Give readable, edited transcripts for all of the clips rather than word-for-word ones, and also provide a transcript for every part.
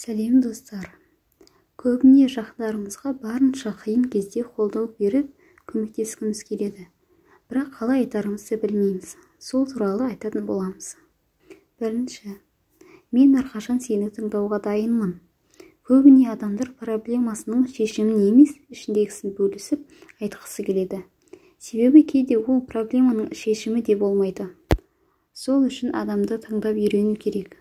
Сәлем, достар! Көбіне жақындарымызға барынша қиын кезде қолдау беріп, көмектескіміз келеді. Бірақ қалай айтарымызды білмейміз. Сол туралы айтатын боламыз. Бірінші, мен әрқашан сені тыңдауға дайынмын. Көбіне адамдар проблемасының шешімін емес, ішіндегісін бөлісіп айтқысы келеді. Себебі кейде ол проблеманың шешімі де болмайды. Сол үшін адамды тыңдап үйрену керек.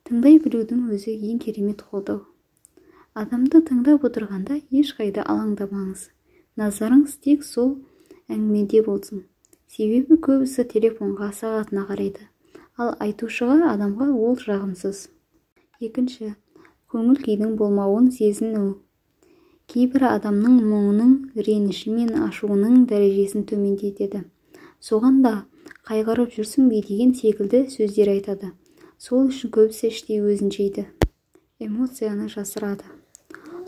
Тыңдай білудің өзі ең керемет қолдау. Адамды тыңдап отырғанда ешқайда алаңдамаңыз. Назарыңыз тек сол әңгімеде болсын. Себебі көбісі телефонға, сағатына қарайды. Ал айтушыға адамға ол жағымсыз. Екінші, көңіл күйдің болмауын сезіну. Кейбір адамның мұңының, реніші мен ашуының дәрежесін төмендетеді. Соған да қайғырып жүрсің бе деген секілді сөздер айтады. Сол үшін көбісі іштей өзін жейді. Эмоцияны жасырады.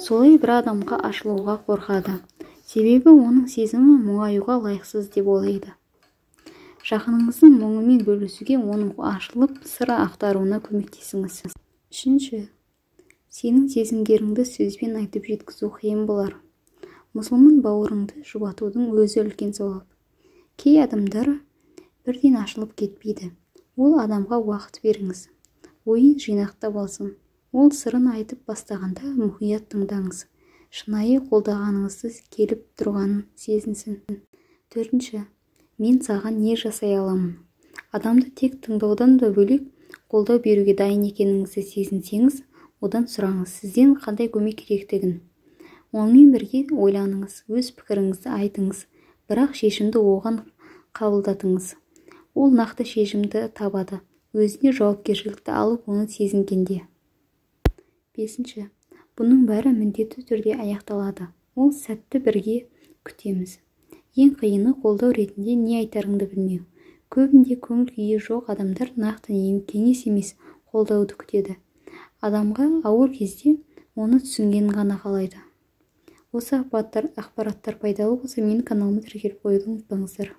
Солай бір адамға ашылуға қорқады. Себебі оның сезімі мұңаюға лайықсыз деп ойлайды. Жақыныңыздың мұңымен бөлісуге, оның ашылып, сыр ақтаруына көмектесіңіз. Үшінші, сенің сезімдеріңді сөзбен айтып жеткізу қиын болар. Мұсылман бауырыңды жұбатудың өзі үлкен сауап. Кей адамдар бірден ашылып кетпейді. Ол адамға уақыт беріңіз. Ойын жинақтап алсын. Ол сырын айтып бастағанда мұқият тыңдаңыз. Шынайы қолдағаныңызды келіп тұрғанын сезінсін. Төртінші, мен саған не жасай аламын? Адамды тек тыңдаудан да бөлек қолдау беруге дайын екеніңізді сезінсеңіз, одан сұраңыз, сізден қандай көмек керектігін. Онымен бірге ойланыңыз, өз пікіріңізді айтыңыз, бірақ шешімді оған қабылдатыңыз. Ол нақты шешімді табады, өзіне жауапкершілікті алып, оны сезінгенде. Бесінші, бұның бәрі міндетті түрде аяқталады. Ол сәтті бірге күтеміз. Ең қиыны қолдау ретінде не айтарыңды білмеу. Көбінде көңіл күйі жоқ адамдар нақты кеңес емес, қолдауды күтеді. Адамға ауыр кезде оны түсінгенін ғана қалайды. Осы ақпараттар пайдалы болса, менің каналыма тіркеліп қоюды ұмытпаңыздар.